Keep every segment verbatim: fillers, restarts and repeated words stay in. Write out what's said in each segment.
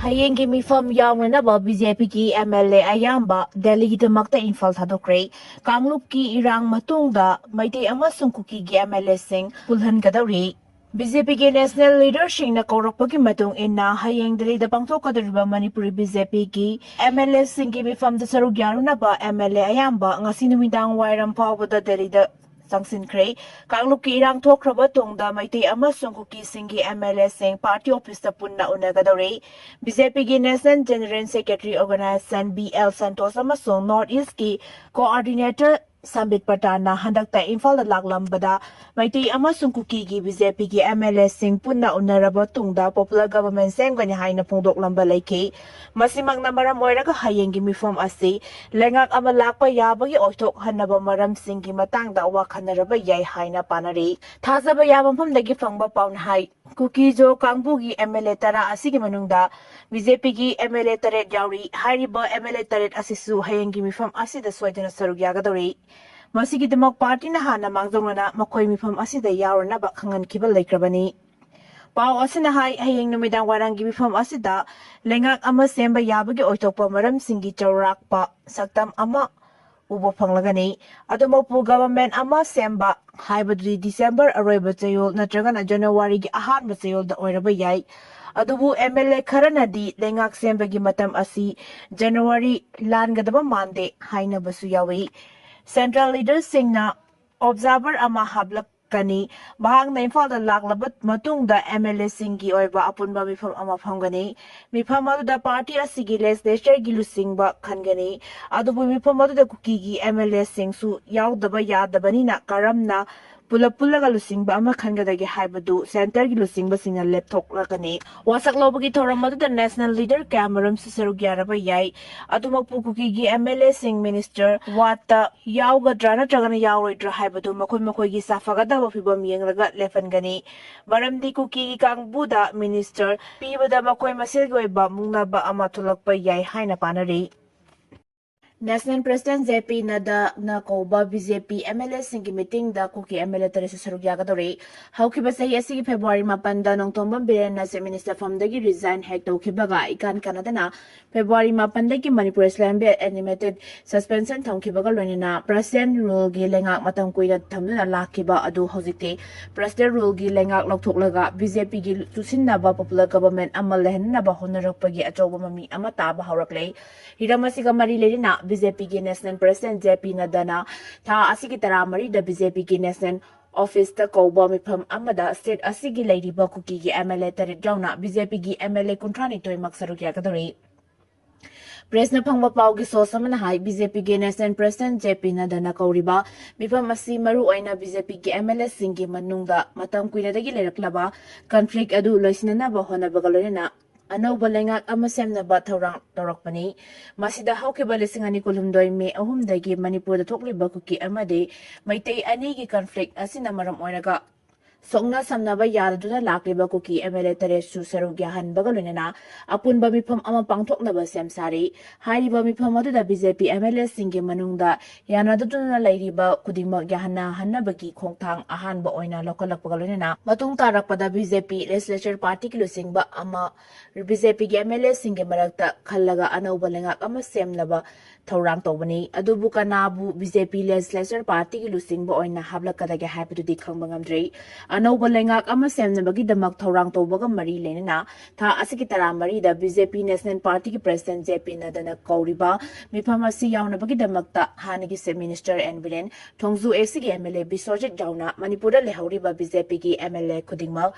ꯍꯌꯦꯡꯒꯤ ꯃꯤꯐꯝ ꯌꯥꯎꯅꯅꯕ B J ꯄꯤꯒꯤ ꯑꯦꯝ ꯑꯦꯜ ꯑꯦ ꯑꯌꯥꯝꯕ ꯗꯦꯜꯂꯤꯒꯤꯗꯃꯛꯇ ꯏꯝꯐꯥꯜ ꯊꯥꯗꯣꯛꯈ꯭ꯔꯦ꯫ ꯀꯥꯡꯂꯨꯞꯀꯤ ꯏꯔꯥꯡ ꯃꯇꯨꯡꯗ ꯃꯩꯇꯩ ꯑꯃꯁꯨꯡ ꯀꯨꯀꯤꯒꯤ ꯑꯦꯝ ꯑꯦꯜ ꯑꯦꯁꯤꯡ ꯄꯨꯜꯍꯟꯒꯗꯧꯔꯤ꯫ ꯕꯤ ꯖꯦ ꯄꯤꯒꯤ ꯅꯦꯁꯅꯦꯜ ꯂꯤꯗꯔꯁꯤꯡꯅ ꯀꯧꯔꯛꯄꯒꯤ ꯃꯇꯨꯡ ꯏꯟꯅ ꯍꯌꯦꯡ ꯗꯦꯜꯂꯤꯗ ꯄꯥꯡꯊꯣꯛꯀꯗꯧꯔꯤꯕ ꯃꯅꯤꯄꯨꯔꯤ ꯕꯤ ꯖꯦ ꯄꯤꯒꯤ ꯑꯦꯝ ꯑꯦꯜ ꯑꯦꯁꯤꯡꯒꯤ ꯃꯤꯐꯝꯗ ꯁꯔꯨꯛ ꯌꯥꯔꯨꯅꯕ ꯑꯦꯝ ꯑꯦꯜ ꯑꯦ ꯑꯌꯥꯝꯕ ꯉꯁꯤ ꯅꯨꯃꯤꯗꯥꯡ ꯋꯥꯏꯔꯝ ꯐꯥꯎꯕꯗ ꯗꯦꯜꯂꯤꯗ ꯆꯪꯁꯤꯟꯈ꯭ꯔꯦ꯫ ꯀꯥꯡꯂꯨꯞꯀꯤ ꯏꯔꯥꯡ ꯊꯣꯛꯈ꯭ꯔꯕ ꯇꯨꯡꯗ ꯃꯩꯇꯩ ꯑꯃꯁꯨꯡ ꯀꯨꯀꯤꯁꯤꯡꯒꯤ ꯑꯦꯝ ꯑꯦꯜ ꯑꯦꯁꯤꯡ ꯄꯥꯔꯇꯤ ꯑꯣꯐꯤꯁꯇ ꯄꯨꯟꯅ ꯎꯅꯒꯗꯧꯔꯤ꯫ ꯕꯤ ꯖꯦ ꯄꯤꯒꯤ national general secretary organisation B L Santosh ꯑꯃꯁꯨꯡ ꯅꯣꯔꯠ ꯏꯁꯀꯤ ꯀꯣꯑꯣꯔꯗꯤꯅꯦꯇꯔ ꯁꯝꯕꯤꯠ ꯄꯇꯥꯟꯅ ꯍꯟꯗꯛꯇ ꯏꯝꯐꯥꯜꯗ ꯂꯥꯛꯂꯝꯕꯗ ꯃꯩꯇꯩ ꯑꯃꯁꯨꯡ ꯀꯨꯀꯤꯒꯤ ꯕꯤ ꯖꯦ ꯄꯤꯒꯤ ꯑꯦꯝ ꯑꯦꯜ ꯑꯦꯁꯤꯡ ꯄꯨꯟꯅ ꯎꯅꯔꯕ ꯇꯨꯡꯗ ꯄꯣꯄꯨꯂꯔ ꯒꯚꯔꯟꯃꯦꯟꯠ ꯁꯦꯝꯒꯅꯤ ꯍꯥꯏꯅ ꯐꯣꯡꯗꯣꯛꯂꯝꯕ ꯂꯩꯈꯤ꯫ ꯃꯁꯤꯃꯛꯅ ꯃꯔꯝ ꯑꯣꯏꯔꯒ ꯍꯌꯦꯡꯒꯤ ꯃꯤꯐꯝ ꯑꯁꯤ ꯂꯩꯉꯥꯛ ꯑꯃ ꯂꯥꯛꯄ ꯌꯥꯕꯒꯤ ꯑꯣꯏꯊꯣꯛꯍꯟꯅꯕ ꯃꯔꯝꯁꯤꯡꯒꯤ ꯃꯇꯥꯡꯗ ꯋꯥꯈꯟꯅꯔꯕ ꯌꯥꯏ ꯍꯥꯏꯅ ꯄꯥꯅꯔꯤ꯫ ꯊꯥꯖꯕ ꯌꯥꯕ ꯃꯐꯝꯗꯒꯤ ꯐꯪꯕ ꯄꯥꯎꯅ ꯍꯥꯏ, ꯀꯨꯀꯤꯖꯣ ꯀꯥꯡꯕꯨꯒꯤ ꯑꯦꯝ ꯑꯦꯜ ꯑꯦ ꯇꯔꯥ ꯑꯁꯤꯒꯤ ꯃꯅꯨꯡꯗ ꯕꯤ ꯖꯦ ꯄꯤꯒꯤ ꯑꯦꯝ ꯑꯦꯜ ꯑꯦ ꯇꯔꯦꯠ ꯌꯥꯎꯔꯤ꯫ ꯍꯥꯏꯔꯤꯕ ꯑꯦꯝ ꯑꯦꯜ ꯑꯦ ꯇꯔꯦꯠ ꯑꯁꯤꯁꯨ ꯍꯌꯦꯡꯒꯤ ꯃꯤꯐꯝ ꯑꯁꯤꯗ ꯁꯣꯏꯗꯅ ꯁꯔꯨꯛ ꯌꯥꯒꯗꯧꯔꯤ꯫ ꯃꯁꯤꯒꯤꯗꯃꯛ ꯄꯥꯔꯇꯤꯅ ꯍꯥꯟꯅ ꯃꯥꯡꯖꯧꯅꯅ ꯃꯈꯣꯏ ꯃꯤꯐꯝ ꯑꯁꯤꯗ ꯌꯥꯎꯔꯅꯕ ꯈꯪꯍꯟꯈꯤꯕ ꯂꯩꯈ꯭ꯔꯕꯅꯤ꯫ ꯄꯥꯎ ꯑꯁꯤꯅ ꯍꯥꯏ, ꯍꯌꯦꯡ ꯅꯨꯃꯤꯗꯥꯡ ꯋꯥꯏꯔꯝꯒꯤ ꯃꯤꯐꯝ ꯑꯁꯤꯗ ꯂꯩꯉꯥꯛ ꯑꯃ ꯁꯦꯝꯕ ꯌꯥꯕꯒꯤ ꯑꯣꯏꯊꯣꯛꯄ ꯃꯔꯝꯁꯤꯡꯒꯤ ꯆꯥꯎꯔꯥꯛꯄ ꯁꯛꯇꯝ ꯑꯃ ꯎꯕ ꯐꯪꯂꯒꯅꯤ꯫ ꯑꯗꯨꯃꯛꯄꯨ ꯒꯚꯔꯟꯃꯦꯟꯠ ꯑꯃ ꯁꯦꯝꯕ ꯍꯥꯏꯕꯗꯨꯗꯤ ꯗꯤꯁꯦꯝꯕꯔ ꯑꯔꯣꯏꯕ ꯆꯌꯣꯜ ꯅꯠꯇ꯭ꯔꯒꯅ ꯖꯅꯋꯥꯔꯤꯒꯤ ꯑꯍꯥꯟꯕ ꯆꯌꯣꯜꯗ ꯑꯣꯏꯔꯕ ꯌꯥꯏ꯫ ꯑꯗꯨꯕꯨ ꯑꯦꯝ ꯑꯦꯜ ꯑꯦ ꯈꯔꯅꯗꯤ ꯂꯩꯉꯥꯛ ꯁꯦꯝꯕꯒꯤ ꯃꯇꯝ ꯑꯁꯤ ꯖꯅꯋꯥꯔꯤ ꯂꯥꯟꯒꯗꯕ ꯃꯥꯟꯗꯦ ꯍꯥꯏꯅꯕꯁꯨ ꯌꯥꯎꯏ꯫ ꯁꯦꯟꯇ꯭ꯔꯦꯜ ꯂꯤꯗꯔꯁꯤꯡꯅ ꯑꯣꯕꯖꯥꯔꯚꯔ ꯑꯃ ꯍꯥꯞꯂꯛꯀꯅꯤ꯫ ꯃꯍꯥꯛꯅ ꯏꯝꯐꯥꯜꯗ ꯂꯥꯛꯂꯕ ꯃꯇꯨꯡꯗ ꯑꯦꯝ ꯑꯦꯜ ꯑꯦꯁꯤꯡꯒꯤ ꯑꯣꯏꯕ ꯑꯄꯨꯟꯕ ꯃꯤꯐꯝ ꯑꯃ ꯐꯝꯒꯅꯤ꯫ ꯃꯤꯐꯝ ꯑꯗꯨꯗ ꯄꯥꯔꯇꯤ ꯑꯁꯤꯒꯤ ꯂꯦꯖꯤꯁꯂꯦꯆꯔꯒꯤ ꯂꯨꯆꯤꯡꯕ ꯈꯟꯒꯅꯤ꯫ ꯑꯗꯨꯕꯨ ꯃꯤꯐꯝ ꯑꯗꯨꯗ ꯀꯨꯀꯤꯒꯤ ꯑꯦꯝ ꯑꯦꯜ ꯑꯦꯁꯤꯡꯁꯨ ꯌꯥꯎꯗꯕ ꯌꯥꯗꯕꯅꯤꯅ ꯀꯔꯝꯅ ꯄꯨꯂꯞ ꯄꯨꯜꯂꯒ ꯂꯨꯆꯤꯡꯕ ꯑꯃ ꯈꯟꯒꯗꯒꯦ ꯍꯥꯏꯕꯗꯨ ꯁꯦꯟꯇꯔꯒꯤ ꯂꯨꯆꯤꯡꯕꯁꯤꯡꯅ ꯂꯦꯞꯊꯣꯛꯂꯒꯅꯤ꯫ ꯋꯥꯁꯛ ꯂꯧꯕꯒꯤ ꯊꯧꯔꯝ ꯑꯗꯨꯗ ꯅꯦꯁꯅꯦꯜ ꯂꯤꯗꯔ ꯀꯌꯥꯃꯔꯨꯝꯁꯨ ꯁꯔꯨꯛ ꯌꯥꯔꯕ ꯌꯥꯏ꯫ ꯑꯗꯨꯃꯛꯄꯨ ꯀꯨꯀꯤꯒꯤ ꯑꯦꯝ ꯑꯦꯜ ꯑꯦꯁꯤꯡ ꯃꯤꯅꯤꯁꯇꯔ ꯋꯥꯠꯇ ꯌꯥꯎꯒꯗ꯭ꯔꯥ ꯅꯠꯇ꯭ꯔꯒꯅ ꯌꯥꯎꯔꯣꯏꯗ꯭ꯔꯥ ꯍꯥꯏꯕꯗꯨ ꯃꯈꯣꯏ ꯃꯈꯣꯏꯒꯤ ꯆꯥꯐꯒꯗꯕ ꯐꯤꯕꯝ ꯌꯦꯡꯂꯒ ꯂꯦꯞꯍꯟꯒꯅꯤ꯫ ꯃꯔꯝꯗꯤ ꯀꯨꯀꯤꯒꯤ ꯀꯥꯡꯕꯨꯗ ꯃꯤꯅꯤꯁꯇꯔ ꯄꯤꯕꯗ ꯃꯈꯣꯏ ꯃꯁꯦꯜꯒꯤ ꯑꯣꯏꯕ ꯃꯨꯛꯅꯕ ꯑꯃ ꯊꯣꯛꯂꯛꯄ ꯌꯥꯏ ꯍꯥꯏꯅ ꯄꯥꯅꯔꯤ꯫ National President J P ꯅꯗ꯭ꯗꯥꯅ ꯀꯧꯕ B J P M L A ꯁꯤꯡꯒꯤ meeting the Kuki M L A ꯇꯔꯦꯠꯁꯨ ꯁꯔꯨꯛ ꯌꯥꯒꯗꯧꯔꯤ꯫ ꯍꯧꯈꯤꯕ ꯆꯍꯤ ꯑꯁꯤꯒꯤ February ꯃꯥꯄꯟꯗ ꯅꯣꯡꯊꯣꯝꯕꯝ ꯕꯤꯔꯦꯟꯅ Chief Minister ꯐꯝꯗꯒꯤ resign ꯍꯦꯛ ꯇꯧꯈꯤꯕꯒ ꯏꯀꯥꯟ ꯀꯥꯟꯅꯗꯅ February ꯃꯥꯄꯟꯗꯒꯤ Manipur Islamabad Animated suspension ꯊꯝꯈꯤꯕꯒ ꯂꯣꯏꯅꯅ President rule ꯒꯤ ꯂꯩꯉꯥꯛ ꯃꯇꯝ ꯀꯨꯏꯅ ꯊꯝꯗꯨꯅ ꯂꯥꯛꯈꯤꯕ ꯑꯗꯨ ꯍꯧꯖꯤꯛꯇꯤ President rule ꯒꯤ ꯂꯩꯉꯥꯛ ꯂꯧꯊꯣꯛꯂꯒ B J P ꯒꯤ ꯆꯨꯁꯤꯟꯅꯕ popular government ꯑꯃ ꯂꯩꯍꯟꯅꯕ ꯍꯣꯠꯅꯔꯛꯄꯒꯤ ꯑꯆꯧꯕ ꯃꯃꯤ ꯑꯃ ꯇꯥꯕ ꯍꯧꯔꯛꯂꯦ꯫ ꯍꯤꯔꯝ ꯑꯁꯤꯒ ꯃꯔꯤ ꯂꯩꯅꯅ B J P ꯒꯤ National President J P ꯅꯗ꯭ꯗꯥꯅ ꯊꯥ ꯑꯁꯤꯒꯤ ꯇꯔꯥꯃꯔꯤꯗ B J P ꯒꯤ National Office ꯇ ꯀꯧꯕ ꯃꯤꯐꯝ ꯑꯃꯗ state ꯑꯁꯤꯒꯤ ꯂꯩꯔꯤꯕ ꯀꯨꯀꯤꯒꯤ M L A ꯇꯔꯦꯠ ꯌꯥꯎꯅ B J P ꯒꯤ M L A ꯀꯨꯟꯊ꯭ꯔꯥꯅꯤꯊꯣꯏꯃꯛ ꯁꯔꯨꯛ ꯌꯥꯒꯗꯧꯔꯤ꯫ Press ꯅ ꯐꯪꯕ ꯄꯥꯎꯒꯤ source ꯑꯃꯅ ꯍꯥꯏ, B J P ꯒꯤ National President J P ꯅꯗ꯭ꯗꯥꯅ ꯀꯧꯔꯤꯕ ꯃꯤꯐꯝ ꯑꯁꯤ ꯃꯔꯨ ꯑꯣꯏꯅ B J P ꯒꯤ M L A ꯁꯤꯡꯒꯤ ꯃꯅꯨꯡꯗ ꯃꯇꯝ ꯀꯨꯏꯅꯗꯒꯤ ꯂꯩꯔꯛꯂꯕ conflict ꯑꯗꯨ ꯂꯣꯏꯁꯤꯟꯅꯅꯕ ꯍꯣꯠꯅꯕꯒ ꯂꯣꯏꯅꯅ ꯑꯅꯧꯕ ꯂꯩꯉꯥꯛ ꯑꯃ ꯁꯦꯝꯅꯕ ꯊꯧꯔꯥꯡ ꯇꯧꯔꯛꯄꯅꯤ꯫ ꯃꯁꯤꯗ ꯍꯧꯈꯤꯕ ꯂꯤꯁꯤꯡ ꯑꯅꯤ ꯀꯨꯟꯍꯨꯝꯗꯣꯏ May ꯑꯍꯨꯝꯗꯒꯤ ꯃꯅꯤꯄꯨꯔꯗ ꯊꯣꯛꯂꯤꯕ ꯀꯨꯀꯤ ꯑꯃꯗꯤ ꯃꯩꯇꯩ ꯑꯅꯤꯒꯤ conflict ꯑꯁꯤꯅ ꯃꯔꯝ ꯑꯣꯏꯔꯒ ꯁꯣꯛꯅ ꯁꯝꯅꯕ ꯌꯥꯗꯗꯨꯅ ꯂꯥꯛꯂꯤꯕ ꯀꯨꯀꯤ M L A ꯇꯔꯦꯠꯁꯨ ꯁꯔꯨꯛ ꯌꯥꯍꯟꯕꯒ ꯂꯣꯏꯅꯅ ꯑꯄꯨꯟꯕ ꯃꯤꯐꯝ ꯑꯃ ꯄꯥꯡꯊꯣꯛꯅꯕ ꯁꯦꯝ ꯁꯥꯔꯤ꯫ ꯍꯥꯏꯔꯤꯕ ꯃꯤꯐꯝ ꯑꯗꯨꯗ B J P M L A ꯁꯤꯡꯒꯤ ꯃꯅꯨꯡꯗ ꯌꯥꯅꯗꯗꯨꯅ ꯂꯩꯔꯤꯕ ꯈꯨꯗꯤꯡꯃꯛ ꯌꯥꯍꯟꯅꯍꯟꯅꯕꯒꯤ ꯈꯣꯡꯊꯥꯡ ꯑꯍꯥꯟꯕ ꯑꯣꯏꯅ ꯂꯧꯈꯠꯂꯛꯄꯒ ꯂꯣꯏꯅꯅ ꯃꯇꯨꯡ ꯇꯥꯔꯛꯄꯗ BJ P Legislature Party ꯒꯤ ꯂꯨꯆꯤꯡꯕ ꯑꯃ B J P ꯒꯤ M L A ꯁꯤꯡꯒꯤ ꯃꯔꯛꯇ ꯈꯜꯂꯒ ꯑꯅꯧꯕ ꯂꯩꯉꯥꯛ ꯑꯃ ꯁꯦꯝꯅꯕ ꯊꯧꯔꯥꯡ ꯇꯧꯕꯅꯤ꯫ ꯑꯗꯨꯕꯨ ꯀꯅꯥꯕꯨ B J P Legislature Party ꯒꯤ ꯂꯨꯆꯤꯡꯕ ꯑꯣꯏꯅ ꯍꯥꯞꯂꯛꯀꯗꯒꯦ ꯍꯥꯏꯕꯗꯨꯗꯤ ꯈꯪꯕ ꯉꯝꯗ꯭ꯔꯤ꯫ ꯑꯅꯧꯕ ꯂꯩꯉꯥꯛ ꯑꯃ ꯁꯦꯝꯅꯕꯒꯤꯗꯃꯛ ꯊꯧꯔꯥꯡ ꯇꯧꯕꯒ ꯃꯔꯤ ꯂꯩꯅꯅ ꯊꯥ ꯑꯁꯤꯒꯤ ꯇꯔꯥꯃꯔꯤꯗ B J P National Party ꯒꯤ President J P ꯅꯗ꯭ꯗꯥꯅ ꯀꯧꯔꯤꯕ ꯃꯤꯐꯝ ꯑꯁꯤ ꯌꯥꯎꯅꯕꯒꯤꯗꯃꯛꯇ ꯍꯥꯟꯅꯒꯤ Chief Minister N Biren, Thongju A C ꯒꯤ M L A ꯕꯤꯁ꯭ꯋꯖꯤꯠ ꯌꯥꯎꯅ ꯃꯅꯤꯄꯨꯔꯗ ꯂꯩꯍꯧꯔꯤꯕ B J P ꯒꯤ M L A ꯈꯨꯗꯤꯡꯃꯛ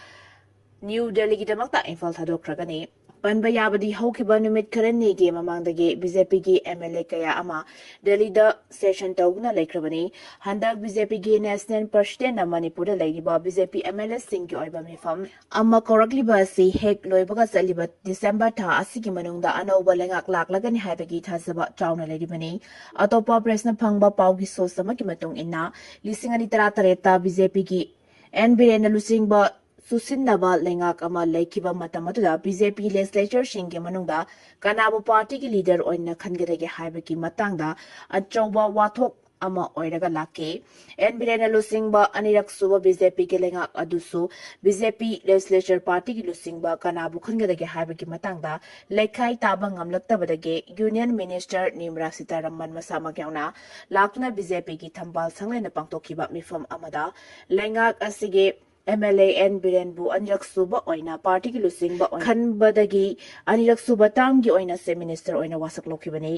New Delhi ꯒꯤꯗꯃꯛꯇ ꯏꯝꯐꯥꯜ ꯊꯥꯗꯣꯛꯈ꯭ꯔꯒꯅꯤ꯫ ꯄꯟꯕ ꯌꯥꯕꯗꯤ ꯍꯧꯈꯤꯕ ꯅꯨꯃꯤꯠ ꯈꯔꯅꯤꯒꯤ ꯃꯃꯥꯡꯗꯒꯤ B J P ꯒꯤ M L A ꯀꯌꯥ ꯑꯃ ꯗꯦꯜꯂꯤꯗ session ꯇꯧꯗꯨꯅ ꯂꯩꯈ꯭ꯔꯕꯅꯤ꯫ ꯍꯟꯗꯛ B J P ꯒꯤ National President ꯅ ꯃꯅꯤꯄꯨꯔꯗ ꯂꯩꯔꯤꯕ B J P M L A ꯁꯤꯡꯒꯤ ꯑꯣꯏꯕ ꯃꯤꯐꯝ ꯑꯃ ꯀꯧꯔꯛꯂꯤꯕ ꯑꯁꯤ ꯍꯦꯛ ꯂꯣꯏꯕꯒ ꯆꯠꯂꯤꯕ December ꯊꯥ ꯑꯁꯤꯒꯤ ꯃꯅꯨꯡꯗ ꯑꯅꯧꯕ ꯂꯩꯉꯥꯛ ꯂꯥꯛꯂꯒꯅꯤ ꯍꯥꯏꯕꯒꯤ ꯊꯥꯖꯕ ꯆꯥꯎꯅ ꯂꯩꯔꯤꯕꯅꯤ꯫ ꯑꯇꯣꯞꯄ press ꯅ ꯐꯪꯕ ꯄꯥꯎꯒꯤ source ꯑꯃꯒꯤ ꯃꯇꯨꯡ ꯏꯟꯅ, ꯂꯤꯁꯤꯡ ꯑꯅꯤ ꯇꯔꯥꯇꯔꯦꯠꯇ B J P ꯒꯤ N ꯕꯤꯔꯦꯟꯅ ꯂꯨꯆꯤꯡꯕ ꯆꯨꯁꯤꯟꯅꯕ ꯂꯩꯉꯥꯛ ꯑꯃ ꯂꯩꯈꯤꯕ ꯃꯇꯝ ꯑꯗꯨꯗ ꯕꯤ ꯖꯦ ꯄꯤ ꯂꯦꯖꯤꯁꯂꯦꯆꯔꯁꯤꯡꯒꯤ ꯃꯅꯨꯡꯗ ꯀꯅꯥꯕꯨ ꯄꯥꯔꯇꯤꯒꯤ ꯂꯤꯗꯔ ꯑꯣꯏꯅ ꯈꯟꯒꯗꯒꯦ ꯍꯥꯏꯕꯒꯤ ꯃꯇꯥꯡꯗ ꯑꯆꯧꯕ ꯋꯥꯊꯣꯛ ꯑꯃ ꯑꯣꯏꯔꯒ ꯂꯥꯛꯈꯤ꯫ ꯑꯦꯟ ꯕꯤꯔꯦꯟꯅ ꯂꯨꯆꯤꯡꯕ ꯑꯅꯤꯔꯛ ꯁꯨꯕ ꯕꯤ ꯖꯦ ꯄꯤꯒꯤ ꯂꯩꯉꯥꯛ ꯑꯗꯨꯁꯨ ꯕꯤ ꯖꯦ ꯄꯤ ꯂꯦꯖꯤꯁꯂꯦꯆꯔ ꯄꯥꯔꯇꯤꯒꯤ ꯂꯨꯆꯤꯡꯕ ꯀꯅꯥꯕꯨ ꯈꯟꯒꯗꯒꯦ ꯍꯥꯏꯕꯒꯤ ꯃꯇꯥꯡꯗ ꯂꯩꯈꯥꯏ ꯇꯥꯕ ꯉꯝꯂꯛꯇꯕꯗꯒꯤ ꯌꯨꯅꯤꯌꯟ ꯃꯤꯅꯤꯁꯇꯔ ꯅꯤꯔꯃꯂꯥ ꯁꯤꯇꯥꯔꯥꯃꯟ ꯃꯁꯥꯃꯛ ꯌꯥꯎꯅ ꯂꯥꯛꯇꯨꯅ ꯕꯤ ꯖꯦ ꯄꯤꯒꯤ ꯊꯝꯕꯥꯜ ꯁꯪꯂꯦꯟꯗ ꯄꯥꯡꯊꯣꯛꯈꯤꯕ ꯃꯤꯐꯝ ꯑꯃꯗ ꯂꯩꯉꯥꯛ ꯑꯁꯤꯒꯤ ꯑꯦꯝ ꯑꯦꯜ ꯑꯦ ꯑꯦꯟ ꯕꯤꯔꯦꯟꯕꯨ ꯑꯅꯤꯔꯛ ꯁꯨꯕ ꯑꯣꯏꯅ ꯄꯥꯔꯇꯤꯒꯤ ꯂꯨꯆꯤꯡꯕ ꯑꯣꯏꯅ ꯈꯟꯕꯗꯒꯤ ꯑꯅꯤꯔꯛ ꯁꯨꯕ ꯇꯥꯝꯒꯤ ꯑꯣꯏꯅ ꯆꯤꯐ ꯃꯤꯅꯤꯁꯇꯔ ꯑꯣꯏꯅ ꯋꯥꯁꯛ ꯂꯧꯈꯤꯕꯅꯤ꯫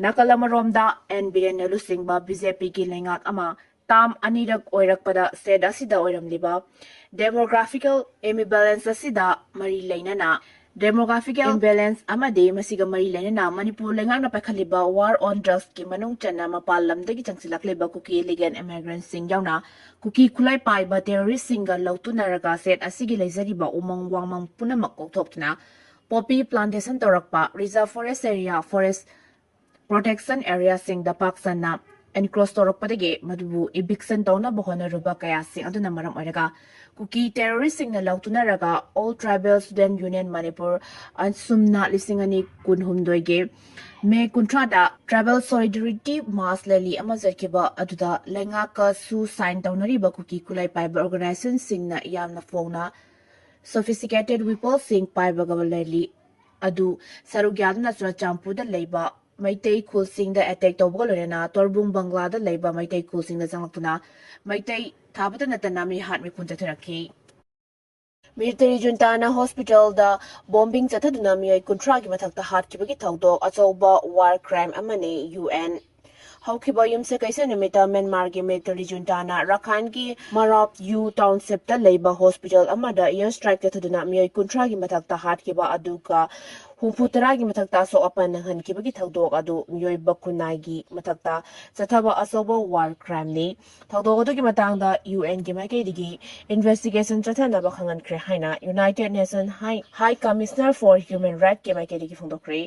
ꯅꯥꯀꯜ ꯑꯃꯔꯣꯝꯗ ꯑꯦꯟ ꯕꯤꯔꯦꯟꯅ ꯂꯨꯆꯤꯡꯕ ꯕꯤ ꯖꯦ ꯄꯤꯒꯤ ꯂꯩꯉꯥꯛ ꯑꯃ ꯇꯥꯝ ꯑꯅꯤꯔꯛ ꯑꯣꯏꯔꯛꯄꯗ ꯁ꯭ꯇꯦꯠ ꯑꯁꯤꯗ ꯑꯣꯏꯔꯝꯂꯤꯕ ꯗꯦꯃꯣꯒ꯭ꯔꯥꯐꯤꯀꯦꯜ ꯏꯝꯕꯦꯂꯦꯟꯁ ꯑꯁꯤꯗ ꯃꯔꯤ ꯂꯩꯅꯅ ꯗꯦꯃꯣꯒ꯭ꯔꯥꯐꯤꯀꯦꯜ ꯏꯝꯕꯦꯂꯦꯟꯁ ꯑꯃꯗꯤ ꯃꯁꯤꯒ ꯃꯔꯤ ꯂꯩꯅꯅ ꯃꯅꯤꯄꯨꯔ ꯂꯩꯉꯥꯛꯅ ꯄꯥꯏꯈꯠꯂꯤꯕ ꯋꯥꯔ ꯑꯣꯟ ꯗ꯭ꯔꯒꯁꯀꯤ ꯃꯅꯨꯡ ꯆꯟꯅ ꯃꯄꯥꯟ ꯂꯝꯗꯒꯤ ꯆꯪꯁꯤꯜꯂꯛꯂꯤꯕ ꯀꯨꯀꯤ ꯏꯂꯤꯒꯦꯜ ꯏꯃꯤꯒ꯭ꯔꯦꯟꯠꯁꯤꯡ ꯌꯥꯎꯅ ꯀꯨꯀꯤ ꯈꯨꯠꯂꯥꯏ ꯄꯥꯏꯕ ꯇꯦꯔꯣꯔꯤꯁ꯭ꯠꯁꯤꯡꯒ ꯂꯧꯇꯨꯅꯔꯒ ꯁ꯭ꯇꯦꯠ ꯑꯁꯤꯒꯤ ꯂꯩꯖꯔꯤꯕ ꯎꯃꯪ ꯋꯥꯃꯪ ꯄꯨꯝꯅꯃꯛ ꯀꯣꯛꯊꯣꯛꯇꯨꯅ ꯄꯣꯄꯤ ꯄ꯭ꯂꯥꯟꯇꯦꯁꯟ ꯇꯧꯔꯛꯄ, reserve forest area, forest protection ꯑꯦꯔꯤꯌꯥꯁꯤꯡꯗ ꯄꯥꯛ ꯁꯟꯅ ꯑꯦꯟꯀ꯭ꯔꯣꯆ ꯇꯧꯔꯛꯄꯗꯒꯤ ꯃꯗꯨꯕꯨ ꯏꯚꯤꯛꯁꯟ ꯇꯧꯅꯕ ꯍꯣꯠꯅꯔꯨꯕ ꯀꯌꯥꯁꯤꯡ ꯑꯗꯨꯅ ꯃꯔꯝ ꯑꯣꯏꯔꯒ ꯀꯨꯀꯤ ꯇꯦꯔꯣꯔꯤꯁ꯭ꯠꯁꯤꯡꯅ ꯂꯧꯇꯨꯅꯔꯒ all tribal student union Manipur ꯑꯁꯨꯝꯅ ꯂꯤꯁꯤꯡ ꯑꯅꯤ ꯀꯨꯟꯍꯨꯝꯗꯣꯏꯒꯤ ꯃꯦ ꯀꯨꯟꯊ꯭ꯔꯥꯗ ꯇ꯭ꯔꯥꯏꯕꯦꯜ ꯁꯣꯂꯤꯗꯥꯔꯤꯇꯤ ꯃꯥꯔꯆ ꯔꯦꯂꯤ ꯑꯃ ꯆꯠꯈꯤꯕ ꯑꯗꯨꯗ ꯂꯩꯉꯥꯛꯀꯁꯨ ꯁꯥꯏꯟ ꯇꯧꯅꯔꯤꯕ ꯀꯨꯀꯤ ꯈꯨꯠꯂꯥꯏ ꯄꯥꯏꯕ ꯑꯣꯔꯒꯅꯥꯏꯖꯦꯁꯟꯁꯤꯡꯅ ꯌꯥꯝꯅ ꯐꯣꯡꯅ ꯁꯣꯐꯤꯁꯇꯤꯀꯦꯇꯦꯗ ꯋꯤꯄꯟꯁꯤꯡ ꯄꯥꯏꯕꯒ ꯔꯦꯂꯤ ꯑꯗꯨ ꯁꯔꯨꯛ ꯌꯥꯗꯨꯅ ꯆꯨꯔꯆꯥꯟꯄꯨꯔꯗ ꯂꯩꯕ ꯃꯩꯇꯩ ꯈꯨꯜꯁꯤꯡꯗ ꯑꯦꯇꯦꯛ ꯇꯧꯕꯒ ꯂꯣꯏꯅꯅ ꯇꯣꯔꯕꯨꯡ ꯕꯪꯒ꯭ꯂꯥꯗ ꯂꯩꯕ ꯃꯩꯇꯩ ꯈꯨꯜꯁꯤꯡꯗ ꯆꯪꯂꯛꯇꯨꯅ ꯃꯩꯇꯩ ꯊꯥꯕꯇ ꯅꯠꯇꯅ ꯃꯤꯍꯥꯠ ꯃꯤꯄꯨꯟ ꯆꯠꯊꯔꯛꯈꯤ꯫ ꯃꯤꯂꯤꯇꯔꯤ ꯖꯨꯟꯇꯥꯅ ꯍꯣꯁꯄꯤꯇꯥꯜꯗ ꯕꯣꯝꯕꯤꯡ ꯆꯠꯊꯗꯨꯅ ꯃꯤꯑꯣꯏ ꯀꯨꯟꯊ꯭ꯔꯥꯒꯤ ꯃꯊꯛꯇ ꯍꯥꯠꯈꯤꯕꯒꯤ ꯊꯧꯗꯣꯛ ꯑꯆꯧꯕ ꯋꯥꯔ ꯀ꯭ꯔꯥꯏꯝ ꯑꯃꯅꯤ꯫ ꯌꯨ ꯑꯦꯟ ꯍꯧꯈꯤꯕ ꯌꯨꯝꯁꯀꯩꯁ ꯅꯨꯃꯤꯠꯇ ꯃ꯭ꯌꯥꯟꯃꯥꯔꯒꯤ ꯃꯤꯂꯤꯇꯔꯤ ꯖꯨꯟꯇꯥꯅ ꯔꯥꯈꯥꯏꯟꯒꯤ ꯃꯔꯥꯞ ꯌꯨ ꯇꯥꯎꯟꯁꯤꯞꯇ ꯂꯩꯕ ꯍꯣꯁꯄꯤꯇꯥꯜ ꯑꯃꯗ ꯑꯦꯌꯔ ꯁ꯭ꯇ꯭ꯔꯥꯏꯛ ꯆꯠꯊꯗꯨꯅ ꯃꯤꯑꯣꯏ ꯀꯨꯟꯊ꯭ꯔꯥꯒꯤ ꯃꯊꯛꯇ ꯍꯥꯠꯈꯤꯕ ꯑꯗꯨꯒ ꯍꯨꯝꯐꯨ ꯇꯔꯥꯒꯤ ꯃꯊꯛꯇ ꯑꯁꯣꯛ ꯑꯄꯟ ꯅꯪꯍꯟꯈꯤꯕꯒꯤ ꯊꯧꯗꯣꯛ ꯑꯗꯨ ꯃꯤꯑꯣꯏꯕ ꯈꯨꯟꯅꯥꯏꯒꯤ ꯃꯊꯛꯇ ꯆꯠꯊꯕ ꯑꯆꯧꯕ ꯋꯥꯔ ꯀ꯭ꯔꯥꯏꯝꯅꯤ꯫ ꯊꯧꯗꯣꯛ ꯑꯗꯨꯒꯤ ꯃꯇꯥꯡꯗ ꯌꯨ ꯑꯦꯟꯒꯤ ꯃꯥꯏꯀꯩꯗꯒꯤ ꯏꯟꯚꯦꯁꯇꯤꯒꯦꯁꯟ ꯆꯠꯊꯅꯕ ꯈꯪꯍꯟꯈ꯭ꯔꯦ ꯍꯥꯏꯅ ꯌꯨꯅꯥꯏꯇꯦꯗ ꯅꯦꯁꯟ ꯍꯥꯏ, ꯍꯥꯏ ꯀꯃꯤꯁꯅꯔ ꯐꯣꯔ ꯍ꯭ꯌꯨꯃꯦꯟ ꯔꯥꯏꯠꯀꯤ ꯃꯥꯏꯀꯩꯗꯒꯤ ꯐꯣꯡꯗꯣꯛꯈ꯭ꯔꯦ꯫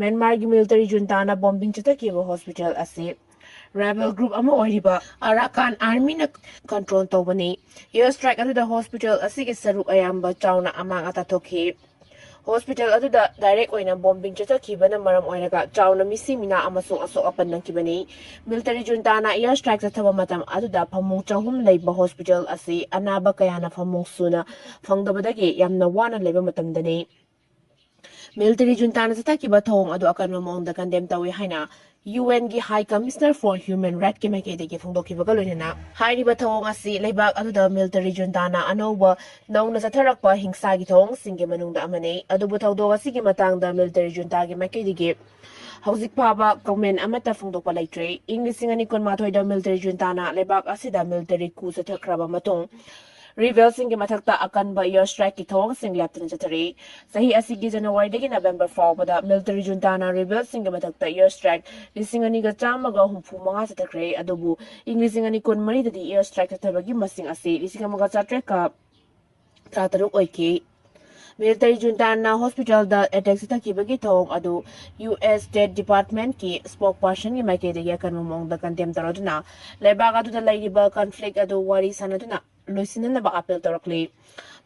ꯃ꯭ꯌꯥꯟꯃꯥꯔꯒꯤ ꯃꯤꯂꯤꯇꯔꯤ ꯖꯨꯟꯇꯥꯅ ꯕꯣꯝꯕꯤꯡ ꯆꯠꯊꯈꯤꯕ ꯍꯣꯁꯄꯤꯇꯥꯜ ꯑꯁꯤ rebel group ꯑꯃ ꯑꯣꯏꯔꯤꯕ ꯑꯔꯥꯀꯥꯟ ꯑꯥꯔꯃꯤꯅ ꯀꯟꯇ꯭ꯔꯣꯜ ꯇꯧꯕꯅꯤ꯫ ꯑꯦꯌꯔ ꯁ꯭ꯇ꯭ꯔꯥꯏꯛ ꯑꯗꯨꯗ ꯍꯣꯁꯄꯤꯇꯥꯜ ꯑꯁꯤꯒꯤ ꯁꯔꯨꯛ ꯑꯌꯥꯝꯕ ꯆꯥꯎꯅ ꯑꯃꯥꯡ ꯑꯇꯥ ꯊꯣꯛꯈꯤ꯫ ꯍꯣꯁꯄꯤꯇꯥꯜ ꯑꯗꯨꯗ ꯗꯥꯏꯔꯦꯛ ꯑꯣꯏꯅ ꯕꯣꯝꯕꯤꯡ ꯆꯠꯊꯈꯤꯕꯅ ꯃꯔꯝ ꯑꯣꯏꯔꯒ ꯆꯥꯎꯅ ꯃꯤꯁꯤ ꯃꯤꯅꯥ ꯑꯃꯁꯨꯡ ꯑꯁꯣꯛ ꯑꯄꯟ ꯅꯪꯈꯤꯕꯅꯤ꯫ ꯃꯤꯂꯤꯇꯔꯤ ꯖꯨꯟꯇꯥꯅ ꯑꯦꯌꯔ ꯁ꯭ꯇ꯭ꯔꯥꯏꯛ ꯆꯠꯊꯕ ꯃꯇꯝ ꯑꯗꯨꯗ ꯐꯃꯨꯡ ꯆꯍꯨꯝ ꯂꯩꯕ ꯍꯣꯁꯄꯤꯇꯥꯜ ꯑꯁꯤ ꯑꯅꯥꯕ ꯀꯌꯥꯅ ꯐꯃꯨꯡ ꯁꯨꯅ ꯐꯪꯗꯕꯗꯒꯤ ꯌꯥꯝꯅ ꯋꯥꯅ ꯂꯩꯕ ꯃꯇꯝꯗꯅꯤ꯫ ꯃꯤꯂꯤꯇꯔꯤ ꯖꯨꯟꯇꯥꯅ ꯆꯠꯊꯈꯤꯕ ꯊꯧꯑꯣꯡ ꯑꯗꯨ ꯑꯀꯟꯕ ꯃꯑꯣꯡꯗ ꯀꯟꯗꯦꯝ ꯇꯧꯏ ꯍꯥꯏꯅ ꯌꯨ ꯑꯦꯟꯒꯤ High Commissioner for Human Rightsꯀꯤ ꯃꯥꯏꯀꯩꯗꯒꯤ ꯐꯣꯡꯗꯣꯛꯈꯤꯕꯒ ꯂꯣꯏꯅꯅ ꯍꯥꯏꯔꯤꯕ ꯊꯧꯑꯣꯡ ꯑꯁꯤ ꯂꯩꯕꯥꯛ ꯑꯗꯨꯗ ꯃꯤꯂꯤꯇꯔꯤ ꯖꯨꯟꯇꯥꯅ ꯑꯅꯧꯕ ꯅꯧꯅ ꯆꯠꯊꯔꯛꯄ ꯍꯤꯡꯁꯥꯒꯤ ꯊꯧꯑꯣꯡꯁꯤꯡꯒꯤ ꯃꯅꯨꯡꯗ ꯑꯃꯅꯤ꯫ ꯑꯗꯨꯕꯨ ꯊꯧꯗꯣꯛ ꯑꯁꯤꯒꯤ ꯃꯇꯥꯡꯗ ꯃꯤꯂꯤꯇꯔꯤ ꯖꯨꯟꯇꯥꯒꯤ ꯃꯥꯏꯀꯩꯗꯒꯤ ꯍꯧꯖꯤꯛ ꯐꯥꯎꯕ ꯀꯃꯦꯟ ꯑꯃꯠꯇ ꯐꯣꯡꯗꯣꯛꯄ ꯂꯩꯇ꯭ꯔꯤ꯫ ꯏꯪ ꯂꯤꯁꯤꯡ ꯑꯅꯤ ꯀꯨꯟꯃꯥꯊꯣꯏꯗ ꯃꯤꯂꯤꯇꯔꯤ ꯖꯨꯟꯇꯥꯅ ꯂꯩꯕꯥꯛ ꯑꯁꯤꯗ ꯃꯤꯂꯤꯇꯔꯤ coup ꯆꯠꯊꯈ꯭ꯔꯕ ꯃꯇꯨꯡ, ꯔꯤꯕꯦꯜꯁꯤꯡꯒꯤ ꯃꯊꯛꯇ ꯑꯀꯟꯕ ꯑꯦꯌꯔ ꯁ꯭ꯇ꯭ꯔꯥꯏꯛꯀꯤ ꯊꯧꯑꯣꯡꯁꯤꯡ ꯂꯦꯞꯇꯅ ꯆꯠꯊꯔꯤ꯫ ꯆꯍꯤ ꯑꯁꯤꯒꯤ ꯖꯅꯋꯥꯔꯤꯗꯒꯤ ꯅꯕꯦꯝꯕꯔ ꯐꯥꯎꯕꯗ ꯃꯤꯂꯤꯇꯔꯤ ꯖꯨꯟꯇꯥꯅ ꯔꯤꯕꯦꯜꯁꯤꯡꯒꯤ ꯃꯊꯛꯇ ꯑꯦꯌꯔ ꯁ꯭ꯇ꯭ꯔꯥꯏꯛ ꯂꯤꯁꯤꯡ ꯑꯅꯤꯒ ꯆꯥꯝꯃꯒ ꯍꯨꯝꯐꯨ ꯃꯉꯥ ꯆꯠꯊꯈ꯭ꯔꯦ꯫ ꯑꯗꯨꯕꯨ ꯏꯪ ꯂꯤꯁꯤꯡ ꯑꯅꯤ ꯀꯨꯟꯃꯔꯤꯗꯗꯤ ꯑꯦꯌꯔ ꯁ꯭ꯇ꯭ꯔꯥꯏꯛ ꯆꯠꯊꯕꯒꯤ ꯃꯁꯤꯡ ꯑꯁꯤ ꯂꯤꯁꯤꯡ ꯑꯃꯒ ꯆꯥꯇ꯭ꯔꯦꯠꯀ ꯇꯔꯥꯇꯔꯨꯛ ꯑꯣꯏꯈꯤ꯫ ꯃꯤꯂꯤꯇꯔꯤ ꯖꯨꯟꯇꯥꯅ ꯍꯣꯁꯄꯤꯇꯥꯜꯗ ꯑꯦꯇꯦꯛ ꯆꯠꯊꯈꯤꯕꯒꯤ ꯊꯧꯑꯣꯡ ꯑꯗꯨ ꯌꯨ ꯑꯦꯁ ꯁ꯭ꯇꯦꯠ ꯗꯤꯄꯥꯔꯠꯃꯦꯟꯠꯀꯤ ꯁ꯭ꯄꯣꯛꯄꯔꯁꯟꯒꯤ ꯃꯥꯏꯀꯩꯗꯒꯤ ꯑꯀꯟꯕ ꯃꯑꯣꯡꯗ ꯀꯟꯗꯦꯝ ꯇꯧꯔꯗꯨꯅ ꯂꯩꯕꯥꯛ ꯑꯗꯨꯗ ꯂꯩꯔꯤꯕ ꯀꯟꯐ꯭ꯂꯤꯛ ꯑꯗꯨ ꯋꯥꯔꯤ ꯁꯥꯟꯅꯗꯨꯅ ꯂꯣꯏꯁꯤꯟꯅꯅꯕ ꯑꯥꯄꯤꯜ ꯇꯧꯔꯛꯂꯤ꯫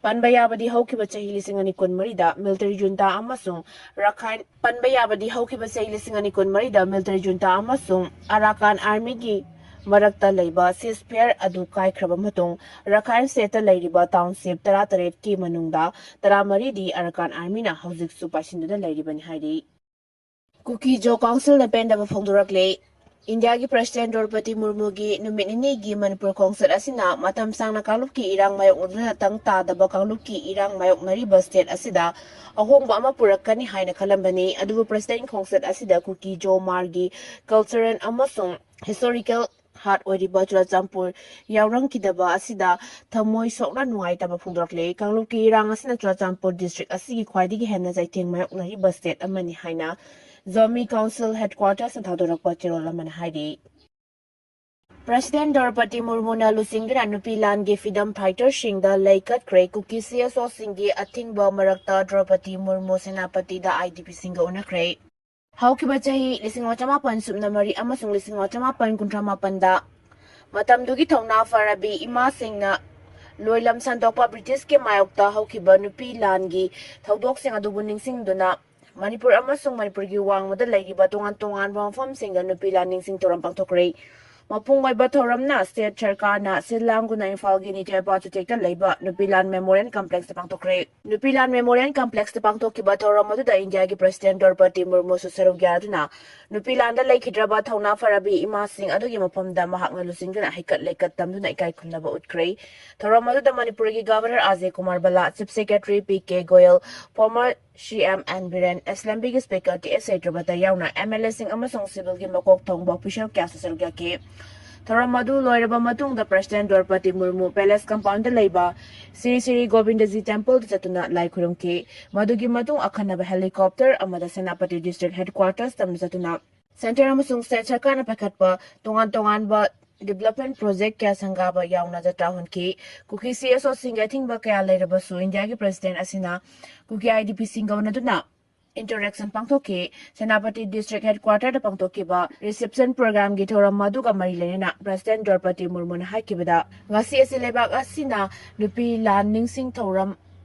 ꯄꯟꯕ ꯌꯥꯕꯗꯤ ꯍꯧꯈꯤꯕ ꯆꯍꯤ ꯂꯤꯁꯤꯡ ꯑꯅꯤ ꯀꯨꯟꯃꯔꯤꯗ ꯃꯤꯂꯤꯇꯔꯤ ꯖꯨꯟꯇꯥ ꯑꯃꯁꯨꯡ ꯔꯥꯈꯥꯏꯟ ꯄꯟꯕ ꯌꯥꯕꯗꯤ ꯍꯧꯈꯤꯕ ꯆꯍꯤ ꯂꯤꯁꯤꯡ ꯑꯅꯤ ꯀꯨꯟꯃꯔꯤꯗ ꯃꯤꯂꯤꯇꯔꯤ ꯖꯨꯟꯇꯥ ꯑꯃꯁꯨꯡ ꯑꯔꯥꯀꯥꯟ ꯑꯥꯔꯃꯤꯒꯤ ꯃꯔꯛꯇ ꯂꯩꯕ ceasefire ꯑꯗꯨ ꯀꯥꯏꯈ꯭ꯔꯕ ꯃꯇꯨꯡ ꯔꯥꯈꯥꯏꯟ ꯁ꯭ꯇꯦꯠꯇ ꯂꯩꯔꯤꯕ ꯇꯥꯎꯟꯁꯤꯞ ꯇꯔꯥꯇꯔꯦꯠꯀꯤ ꯃꯅꯨꯡꯗ ꯇꯔꯥꯃꯔꯤꯗꯤ ꯑꯔꯥꯀꯥꯟ ꯑꯥꯔꯃꯤꯅ ꯍꯧꯖꯤꯛꯁꯨ ꯄꯥꯏꯁꯤꯟꯗꯨꯅ ꯂꯩꯔꯤꯕꯅꯤ ꯍꯥꯏꯔꯤ꯫ ꯀꯨꯀꯤ ꯖꯣ ꯀꯥꯎꯟꯁꯤꯜꯅ ꯄꯦꯟꯗꯕ ꯐꯣꯡꯗꯣꯔꯛꯂꯦ꯫ ꯏꯟꯗꯤꯌꯥꯒꯤ ꯄ꯭ꯔꯁꯤꯗꯦꯟꯠ ꯗ꯭ꯔꯧꯄꯗꯤ ꯃꯨꯔꯃꯨꯒꯤ ꯅꯨꯃꯤꯠ ꯅꯤꯅꯤꯒꯤ ꯃꯅꯤꯄꯨꯔ ꯈꯣꯡꯆꯠ ꯑꯁꯤꯅ ꯃꯇꯝ ꯁꯥꯡꯅ ꯀꯥꯡꯂꯨꯞꯀꯤ ꯏꯔꯥꯡ ꯃꯥꯌꯣꯛꯅꯗꯨꯅ ꯇꯪ ꯇꯥꯗꯕ ꯀꯥꯡꯂꯨꯞꯀꯤ ꯏꯔꯥꯡ ꯃꯥꯌꯣꯛꯅꯔꯤꯕ ꯁ꯭ꯇꯦꯠ ꯑꯁꯤꯗ ꯑꯍꯣꯡꯕ ꯑꯃ ꯄꯨꯔꯛꯀꯅꯤ ꯍꯥꯏꯅ ꯈꯜꯂꯝꯕꯅꯤ꯫ ꯑꯗꯨꯕꯨ ꯄ꯭ꯔꯁꯤꯗꯦꯟꯠ ꯈꯣꯡꯆꯠ ꯑꯁꯤꯗ ꯀꯨꯀꯤ ꯖꯣ ꯃꯥꯔꯒꯤ ꯀꯜꯆꯔꯦꯜ ꯑꯃꯁꯨꯡ ꯍꯤꯁꯇꯣꯔꯤꯀꯦꯜ ꯍꯥꯔꯠ ꯑꯣꯏꯔꯤꯕ ꯆꯨꯔꯆꯥꯟꯄꯨꯔ ꯌꯥꯎꯔꯝꯈꯤꯗꯕ ꯑꯁꯤꯗ ꯊꯃꯣꯏ ꯁꯣꯛꯅ ꯅꯨꯡꯉꯥꯏꯇꯕ ꯐꯣꯡꯗꯣꯔꯛꯂꯦ꯫ ꯀꯥꯡꯂꯨꯞꯀꯤ ꯏꯔꯥꯡ ꯑꯁꯤꯅ ꯆꯨꯔꯆꯥꯟꯄꯨꯔ ꯗꯤꯁꯇ꯭ꯔꯤꯛ ꯑꯁꯤꯒꯤ ꯈ꯭ꯋꯥꯏꯗꯒꯤ ꯍꯦꯟꯅ ꯆꯩꯊꯦꯡ ꯃꯥꯌꯣꯛꯅꯔꯤꯕ ꯁ꯭ꯇꯦꯠ ꯑꯃꯅꯤ ꯍꯥꯏꯅ ꯖꯣꯃꯤ ꯀꯥꯎꯟꯁꯤꯜ ꯍꯦꯗꯀ꯭ꯋꯥꯇꯔꯁꯅ ꯊꯥꯗꯣꯔꯛꯄ ꯆꯦꯔꯣꯜ ꯑꯃꯅ ꯍꯥꯏꯔꯤ꯫ ꯄ꯭ꯔꯁꯤꯗꯦꯟꯠ ꯗ꯭ꯔꯧꯄꯗꯤ ꯃꯨꯔꯃꯨꯅ ꯂꯨꯆꯤꯡꯗꯨꯅ ꯅꯨꯄꯤ ꯂꯥꯟꯒꯤ ꯐ꯭ꯔꯤꯗꯝ ꯐꯥꯏꯇꯔꯁꯤꯡꯗ ꯂꯩ ꯀꯠꯈ꯭ꯔꯦ꯫ ꯀꯨꯀꯤ ꯁꯤ ꯑꯦꯁ ꯑꯣꯁꯤꯡꯒꯤ ꯑꯊꯤꯡꯕ ꯃꯔꯛꯇ ꯗ꯭ꯔꯧꯄꯗꯤ ꯃꯨꯔꯃꯨ ꯁꯦꯅꯥꯄꯇꯤꯗ ꯑꯥꯏ ꯗꯤ ꯄꯤꯁꯤꯡꯒ ꯎꯅꯈ꯭ꯔꯦ꯫ ꯍꯧꯈꯤꯕ ꯆꯍꯤ ꯂꯤꯁꯤꯡ ꯑꯃ ꯆꯃꯥꯄꯟ ꯁꯨꯞꯅ ꯃꯔꯤ ꯑꯃꯁꯨꯡ ꯂꯤꯁꯤꯡ ꯑꯃ ꯆꯃꯥꯄꯟ ꯀꯨꯟꯊ꯭ꯔꯥ ꯃꯥꯄꯟꯗ ꯃꯇꯝꯗꯨꯒꯤ ꯊꯧꯅꯥ ꯐꯔꯕꯤ ꯏꯃꯥꯁꯤꯡꯅ ꯂꯣꯏꯂꯝ ꯁꯟꯗꯣꯛꯄ ꯕ꯭ꯔꯤꯇꯤꯁꯀꯤ ꯃꯥꯌꯣꯛꯇ ꯍꯧꯈꯤꯕ ꯅꯨꯄꯤ ꯂꯥꯟꯒꯤ ꯊꯧꯗꯣꯛꯁꯤꯡ ꯑꯗꯨꯕꯨ ꯅꯤꯡꯁꯤꯡꯗꯨꯅ ꯃꯅꯤꯄꯨꯔ ꯑꯃꯁꯨꯡ ꯃꯅꯤꯄꯨꯔꯒꯤ ꯋꯥꯡꯃꯗ ꯂꯩꯔꯤꯕ ꯇꯣꯉꯥꯟ ꯇꯣꯉꯥꯟꯕ ꯃꯐꯝꯁꯤꯡꯗ ꯅꯨꯄꯤ ꯂꯥꯟ ꯅꯤꯡꯁꯤꯡ ꯊꯧꯔꯝ ꯄꯥꯡꯊꯣꯛꯈ꯭ꯔꯦ꯫ ꯃꯄꯨꯡ ꯑꯣꯏꯕ ꯊꯧꯔꯝꯅ ꯁ꯭ꯇꯦꯠ ꯁꯔꯀꯥꯔꯅ ꯁꯤꯜ ꯂꯥꯡꯗꯨꯅ ꯏꯝꯐꯥꯜꯒꯤ ꯅꯤꯡꯊꯧ ꯏꯄꯥ ꯆꯨꯊꯦꯛꯇ ꯂꯩꯕ ꯅꯨꯄꯤ ꯂꯥꯟ ꯃꯦꯃꯣꯔꯤꯌꯦꯜ ꯀꯝꯄ꯭ꯂꯦꯛꯁꯇ ꯄꯥꯡꯊꯣꯛꯈ꯭ꯔꯦ꯫ ꯅꯨꯄꯤ ꯂꯥꯟ ꯃꯦꯃꯣꯔꯤꯌꯦꯜ ꯀꯝꯄ꯭ꯂꯦꯛꯁꯇ ꯄꯥꯡꯊꯣꯛꯈꯤꯕ ꯊꯧꯔꯝ ꯑꯗꯨꯗ ꯏꯟꯗꯤꯌꯥꯒꯤ ꯄ꯭ꯔꯁꯤꯗꯦꯟꯠ ꯗ꯭ꯔꯧꯄꯗꯤ ꯃꯨꯔꯃꯨꯁꯨ ꯁꯔꯨꯛ ꯌꯥꯗꯨꯅ ꯅꯨꯄꯤ ꯂꯥꯟꯗ ꯂꯩꯈꯤꯗ꯭ꯔꯕ ꯊꯧꯅꯥ ꯐꯔꯕꯤ ꯏꯃꯥꯁꯤꯡ ꯑꯗꯨꯒꯤ ꯃꯐꯝꯗ ꯃꯍꯥꯛꯅ ꯂꯨꯆꯤꯡꯗꯨꯅ ꯍꯩꯀꯠ ꯂꯩꯀꯠ ꯇꯝꯗꯨꯅ ꯏꯀꯥꯏ ꯈꯨꯝꯅꯕ ꯎꯠꯈ꯭ꯔꯦ꯫ ꯊꯧꯔꯝ ꯑꯗꯨꯗ ꯃꯅꯤꯄꯨꯔꯒꯤ governor Ajay Kumar Bhalla, chief secretary P K Goyal, former C M N Biren, ꯑꯦꯁꯦꯝꯕ꯭ꯂꯤꯒꯤ ꯁ꯭ꯄꯤꯀꯔ ꯇꯤ ꯑꯦꯁ ꯁꯩꯇ꯭ꯔꯕꯇ ꯌꯥꯎꯅ ꯑꯦꯝ ꯑꯦꯜ ꯑꯦꯁꯤꯡ ꯑꯃꯁꯨꯡ ꯁꯤꯚꯤꯜꯒꯤ ꯃꯀꯣꯛ ꯊꯣꯡꯕ ꯑꯣꯐꯤꯁꯤꯌꯦꯜ ꯀꯌꯥꯁꯨ ꯁꯔꯨꯛ ꯌꯥꯈꯤ꯫ ꯊꯧꯔꯝ ꯑꯗꯨ ꯂꯣꯏꯔꯕ ꯃꯇꯨꯡꯗ ꯄ꯭ꯔꯁꯤꯗꯦꯟꯠ ꯗ꯭ꯔꯧꯄꯗꯤ ꯃꯨꯔꯃꯨ ꯄꯦꯂꯦꯁ ꯀꯝꯄꯥꯎꯟꯗ ꯂꯩꯕ ꯁ꯭ꯔꯤ ꯁ꯭ꯔꯤ ꯒꯣꯕꯤꯟꯗꯖꯤ ꯇꯦꯝꯄꯜꯗ ꯆꯠꯇꯨꯅ ꯂꯥꯏ ꯈꯨꯔꯨꯝꯈꯤ꯫ ꯃꯗꯨꯒꯤ ꯃꯇꯨꯡ ꯑꯈꯟꯅꯕ ꯍꯦꯂꯤꯀꯣꯞꯇꯔ ꯑꯃꯗ ꯁꯦꯅꯥꯄꯇꯤ ꯗꯤꯁꯇ꯭ꯔꯤꯛ ꯍꯦꯗꯀ꯭ꯋꯥꯇꯔꯁ ꯇꯝꯅ ꯆꯠꯇꯨꯅ ꯁꯦꯟꯇꯔ ꯑꯃꯁꯨꯡ ꯁ꯭ꯇꯦꯠ ꯁꯔꯀꯥꯔꯅ ꯄꯥꯏꯈꯠꯄ ꯇꯣꯉꯥꯟ ꯇꯣꯉꯥꯟꯕ ꯗꯤꯕ꯭ꯂꯞꯃꯦꯟꯠ ꯄ꯭ꯔꯣꯖꯦꯛ ꯀꯌꯥ ꯁꯪꯒꯥꯕ ꯌꯥꯎꯅ ꯖꯇ꯭ꯔꯥ ꯍꯣꯟꯈꯤ꯫ ꯀꯨꯀꯤ ꯁꯤ ꯑꯦꯁ ꯑꯣꯁꯤꯡꯒꯤ ꯑꯊꯤꯡꯕ ꯀꯌꯥ ꯂꯩꯔꯕꯁꯨ ꯏꯟꯗꯤꯌꯥꯒꯤ ꯄ꯭ꯔꯁꯤꯗꯦꯟꯠ ꯑꯁꯤꯅ ꯀꯨꯀꯤ ꯑꯥꯏ ꯗꯤ ꯄꯤꯁꯤꯡꯒ ꯎꯅꯗꯨꯅ ꯏꯟꯇꯔꯦꯛꯁꯟ ꯄꯥꯡꯊꯣꯛꯈꯤ꯫ ꯁꯦꯅꯥꯄꯇꯤ ꯗꯤꯁꯇ꯭ꯔꯤꯛ ꯍꯦꯗꯀ꯭ꯋꯥꯇꯔꯗ ꯄꯥꯡꯊꯣꯛꯈꯤꯕ ꯔꯤꯁꯦꯞꯁꯟ ꯄ꯭ꯔꯣꯒ꯭ꯔꯥꯝꯒꯤ ꯊꯧꯔꯝ ꯑꯗꯨꯒ ꯃꯔꯤ ꯂꯩꯅꯅ ꯄ꯭ꯔꯁꯤꯗꯦꯟꯠ ꯗ꯭ꯔꯧꯄꯗꯤ ꯃꯨꯔꯃꯨꯅ ꯍꯥꯏꯈꯤꯕꯗ, ꯉꯁꯤ ꯑꯁꯤ ꯂꯩꯕꯥꯛ ꯑꯁꯤꯅ ꯅꯨꯄꯤ ꯂꯥꯟ ꯅꯤꯡꯁꯤꯡ ꯊꯧꯔꯝ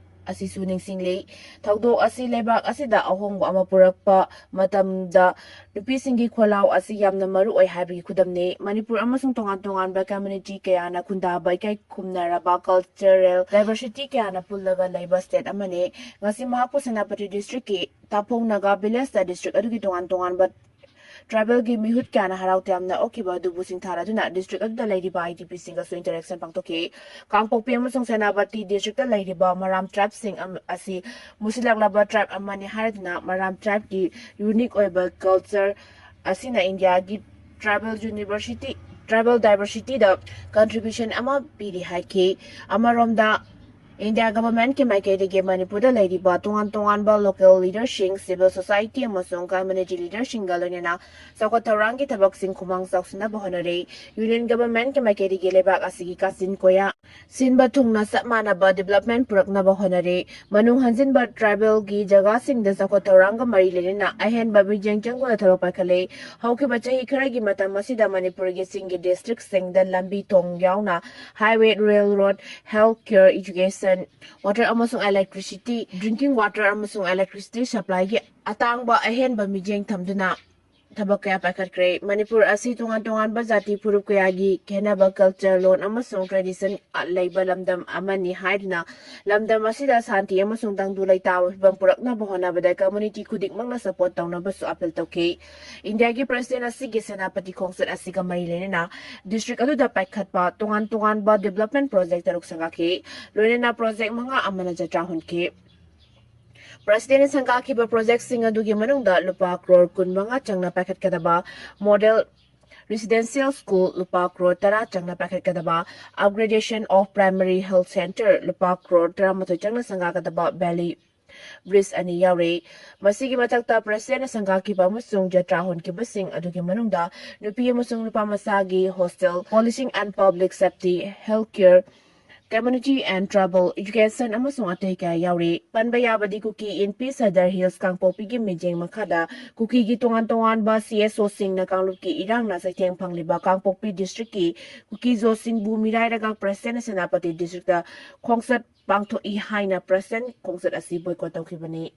ꯑꯁꯤꯁꯨ ꯅꯤꯡꯁꯤꯡꯂꯤ꯫ ꯊꯧꯗꯣꯛ ꯑꯁꯤ ꯂꯩꯕꯥꯛ ꯑꯁꯤꯗ ꯑꯍꯣꯡꯕ ꯑꯃ ꯄꯨꯔꯛꯄ ꯃꯇꯝꯗ ꯅꯨꯄꯤꯁꯤꯡꯒꯤ ꯈꯣꯜꯂꯥꯎ ꯑꯁꯤ ꯌꯥꯝꯅ ꯃꯔꯨ ꯑꯣꯏ ꯍꯥꯏꯕꯒꯤ ꯈꯨꯗꯝꯅꯤ꯫ ꯃꯅꯤꯄꯨꯔ ꯑꯃꯁꯨꯡ ꯇꯣꯉꯥꯟ ꯇꯣꯉꯥꯟꯕ ꯀꯝꯃ꯭ꯌꯨꯅꯤꯇꯤ ꯀꯌꯥꯅ ꯈꯨꯟꯗꯥꯕ ꯏꯀꯥꯏ ꯈꯨꯝꯅꯔꯕ ꯀꯜꯆꯔꯦꯜ ꯗꯥꯏꯚꯔꯁꯤꯇꯤ ꯀꯌꯥꯅ ꯄꯨꯜꯂꯒ ꯂꯩꯕ ꯁ꯭ꯇꯦꯠ ꯑꯃꯅꯤ꯫ ꯉꯁꯤ ꯃꯍꯥꯛꯄꯨ ꯁꯦꯅꯥꯄꯇꯤ ꯗꯤꯁꯇ꯭ꯔꯤꯛꯀꯤ ꯇꯥꯐꯣꯡ ꯅꯥꯒꯥ ꯚꯤꯂꯦꯖꯇ ꯗꯤꯁꯇ꯭ꯔꯤꯛ ꯑꯗꯨꯒꯤ ꯇꯣꯉꯥꯟ ꯇꯣꯉꯥꯟꯕ ꯇ꯭ꯔꯥꯏꯕꯦꯜꯒꯤ ꯃꯤꯍꯨꯠ ꯀꯌꯥꯅ ꯍꯔꯥꯎ ꯇꯌꯥꯝꯅ ꯑꯣꯛꯈꯤꯕ ꯑꯗꯨꯕꯨ ꯁꯤꯡꯊꯥꯅꯗꯨꯅ ꯗꯤꯁꯇ꯭ꯔꯤꯛ ꯑꯗꯨꯗ ꯂꯩꯔꯤꯕ ꯑꯥꯏ ꯗꯤ ꯄꯤꯁꯤꯡꯒꯁꯨ ꯏꯟꯇꯔꯦꯛꯁꯟ ꯄꯥꯡꯊꯣꯛꯈꯤ꯫ ꯀꯥꯡꯄꯣꯛꯄꯤ ꯑꯃꯁꯨꯡ ꯁꯦꯅꯥꯄꯇꯤ ꯗꯤꯁꯇ꯭ꯔꯤꯛꯇ ꯂꯩꯔꯤꯕ ꯃꯔꯥꯝ ꯇ꯭ꯔꯥꯏꯕꯁꯤꯡ ꯑꯃ-, ꯑꯁꯤ ꯃꯨꯁꯤꯜꯂꯛꯂꯕ ꯇ꯭ꯔꯥꯏꯕ ꯑꯃꯅꯤ ꯍꯥꯏꯗꯨꯅ ꯃꯔꯥꯝ ꯇ꯭ꯔꯥꯏꯕꯀꯤ ꯌꯨꯅꯤꯛ ꯑꯣꯏꯕ ꯀꯜꯆꯔ ꯑꯁꯤꯅ ꯏꯟꯗꯤꯌꯥꯒꯤ ꯇ꯭ꯔꯥꯏꯕꯦꯜ ꯌꯨꯅꯤꯚꯔꯁꯤꯇꯤ, ꯇ꯭ꯔꯥꯏꯕꯦꯜ ꯗꯥꯏꯚꯔꯁꯤꯇꯤꯗ ꯀꯟꯇ꯭ꯔꯤꯕ꯭ꯌꯨꯁꯟ ꯑꯃ ꯄꯤꯔꯤ ꯍꯥꯏꯈꯤ꯫ ꯑꯃꯔꯣꯝꯗ ꯏꯟꯗꯤꯌꯥ ꯒꯚꯔꯟꯃꯦꯟꯠꯀꯤ ꯃꯥꯏꯀꯩꯗꯒꯤ ꯃꯅꯤꯄꯨꯔꯗ ꯂꯩꯔꯤꯕ ꯇꯣꯉꯥꯟ ꯇꯣꯉꯥꯟꯕ ꯂꯣꯀꯦꯜ ꯂꯤꯗꯔꯁꯤꯡ, ꯁꯤꯚꯤꯜ ꯁꯣꯁꯥꯏꯇꯤ ꯑꯃꯁꯨꯡ ꯀꯝꯃ꯭ꯌꯨꯅꯤꯇꯤ ꯂꯤꯗꯔꯁꯤꯡꯒ ꯂꯣꯏꯅꯅ ꯆꯥꯎꯈꯠ ꯊꯧꯔꯥꯡꯒꯤ ꯊꯕꯛꯁꯤꯡ ꯈꯨꯃꯥꯡ ꯆꯥꯎꯁꯤꯟꯅꯕ ꯍꯣꯠꯅꯔꯦ꯫ ꯌꯨꯅꯤꯌꯟ ꯒꯚꯔꯟꯃꯦꯟꯠꯀꯤ ꯃꯥꯏꯀꯩꯗꯒꯤ ꯂꯩꯕꯥꯛ ꯑꯁꯤꯒꯤ ꯀꯥꯆꯤꯟ ꯀꯣꯌꯥ ꯁꯤꯟꯕ ꯊꯨꯡꯅ ꯆꯞ ꯃꯥꯟꯅꯕ ꯗꯤꯕꯦꯂꯞꯃꯦꯟꯠ ꯄꯨꯔꯛꯅꯕ ꯍꯣꯠꯅꯔꯦ꯫ ꯃꯅꯨꯡ ꯍꯟꯖꯤꯟꯕ ꯇ꯭ꯔꯥꯏꯕꯦꯜꯒꯤ ꯖꯒꯥꯁꯤꯡꯗ ꯆꯥꯎꯈꯠ ꯊꯧꯔꯥꯡꯒ ꯃꯔꯤ ꯂꯩꯅꯅ ꯑꯍꯦꯟꯕ ꯃꯤꯠꯌꯦꯡ ꯆꯪꯗꯨꯅ ꯊꯕꯛ ꯄꯥꯏꯈꯠꯂꯦ꯫ ꯍꯧꯈꯤꯕ ꯆꯍꯤ ꯈꯔꯒꯤ ꯃꯇꯝ ꯑꯁꯤꯗ ꯃꯅꯤꯄꯨꯔꯒꯤ ꯆꯤꯡꯒꯤ ꯗꯤꯁꯇ꯭ꯔꯤꯛꯁꯤꯡꯗ ꯂꯝꯕꯤ ꯊꯣꯡ ꯌꯥꯎꯅ highway, rail road, health care, education, water ꯑꯃꯁꯨꯡ electricity, drinking water ꯑꯃꯁꯨꯡ electricity supplyꯒꯤ ꯑꯇꯥꯡꯕ ꯑꯍꯦꯟꯕ ꯃꯤꯠꯌꯦꯡ ꯊꯝꯗꯨꯅ ꯊꯕꯛ ꯀꯌꯥ ꯄꯥꯏꯈꯠꯈ꯭ꯔꯦ꯫ ꯃꯅꯤꯄꯨꯔ ꯑꯁꯤ ꯇꯣꯉꯥꯟ ꯇꯣꯉꯥꯟꯕ ꯖꯥꯇꯤ ꯐꯨꯔꯨꯞ ꯀꯌꯥꯒꯤ ꯈꯦꯠꯅꯕ culture, ꯂꯣꯟ ꯑꯃꯁꯨꯡ tradition ꯂꯩꯕ ꯂꯝꯗꯝ ꯑꯃꯅꯤ ꯍꯥꯏꯗꯨꯅ ꯂꯝꯗꯝ ꯑꯁꯤꯗ ꯁꯥꯟꯇꯤ ꯑꯃꯁꯨꯡ ꯇꯪꯗꯨ ꯂꯩꯇꯥꯕ ꯐꯤꯕꯝ ꯄꯨꯔꯛꯅꯕ ꯍꯣꯠꯅꯕꯗ community ꯈꯨꯗꯤꯡꯃꯛꯅ support ꯇꯧꯅꯕꯁꯨ appeal ꯇꯧꯈꯤ꯫ ꯏꯟꯗꯤꯌꯥꯒꯤ president ꯑꯁꯤꯒꯤ ꯁꯦꯅꯥꯄꯇꯤ ꯈꯣꯡꯆꯠ ꯑꯁꯤꯒ ꯃꯔꯤ ꯂꯩꯅꯅ district ꯑꯗꯨꯗ ꯄꯥꯏꯈꯠꯄ ꯇꯣꯉꯥꯟ ꯇꯣꯉꯥꯟꯕ development project ꯇꯔꯨꯛ ꯁꯪꯒꯥꯈꯤ꯫ ꯂꯣꯏꯅꯅ project ꯃꯉꯥ ꯑꯃꯅ ꯖꯇ꯭ꯔꯥ ꯍꯨꯟꯈꯤ꯫ Presidentꯅ ꯁꯪꯒꯥꯈꯤꯕ projectꯁꯤꯡ ꯑꯗꯨꯒꯤ ꯃꯅꯨꯡꯗ ꯂꯨꯄꯥ ꯀ꯭ꯔꯣꯔ ꯀꯨꯟꯃꯉꯥ ꯆꯪꯅ ꯄꯥꯏꯈꯠꯀꯗꯕ model residential school, ꯂꯨꯄꯥ ꯀ꯭ꯔꯣꯔ ꯇꯔꯥ ꯆꯪꯅ ꯄꯥꯏꯈꯠꯀꯗꯕ upgradation of primary health centre, ꯂꯨꯄꯥ ꯀ꯭ꯔꯣꯔ ꯇꯔꯥꯃꯥꯊꯣꯏ ꯆꯪꯅ ꯁꯪꯒꯥꯒꯗꯕ valley bridge ꯑꯅꯤ ꯌꯥꯎꯔꯤ꯫ ꯃꯁꯤꯒꯤ ꯃꯊꯛꯇ presidentꯅ ꯁꯪꯒꯥꯈꯤꯕ ꯑꯃꯁꯨꯡ ꯖꯇ꯭ꯔꯥ ꯍꯨꯟꯈꯤꯕꯁꯤꯡ ꯑꯗꯨꯒꯤ ꯃꯅꯨꯡꯗ ꯅꯨꯄꯤ ꯑꯃꯁꯨꯡ ꯅꯨꯄꯥ ꯃꯆꯥꯒꯤ hostel, policing and public safety, health care, community and tribal education ꯑꯃꯁꯨꯡ ꯑꯇꯩ ꯀꯌꯥ ꯌꯥꯎꯔꯤ꯫ ꯄꯟꯕ ꯌꯥꯕꯗꯤ ꯀꯨꯀꯤ ꯏꯟꯄꯤ ꯁꯗꯔ ꯍꯤꯜꯁ ꯀꯥꯡꯄꯣꯛꯄꯤꯒꯤ ꯃꯤꯠꯌꯦꯡ ꯃꯈꯥꯗ ꯀꯨꯀꯤꯒꯤ ꯇꯣꯉꯥꯟ ꯇꯣꯉꯥꯟꯕ CSOꯁꯤꯡꯅ ꯀꯥꯡꯂꯨꯞꯀꯤ ꯏꯔꯥꯡꯅ ꯆꯩꯊꯦꯡ ꯐꯪꯂꯤꯕ ꯀꯥꯡꯄꯣꯛꯄꯤ districtꯀꯤ ꯀꯨꯀꯤ ꯖꯣꯁꯤꯡꯕꯨ ꯃꯤꯔꯥꯏꯔꯒ presidentꯅ ꯁꯦꯅꯥꯄꯇꯤ districtꯇ ꯈꯣꯡꯆꯠ ꯄꯥꯡꯊꯣꯛꯏ ꯍꯥꯏꯅ president ꯈꯣꯡꯆꯠ ꯑꯁꯤ boycott ꯇꯧꯈꯤꯕꯅꯤ꯫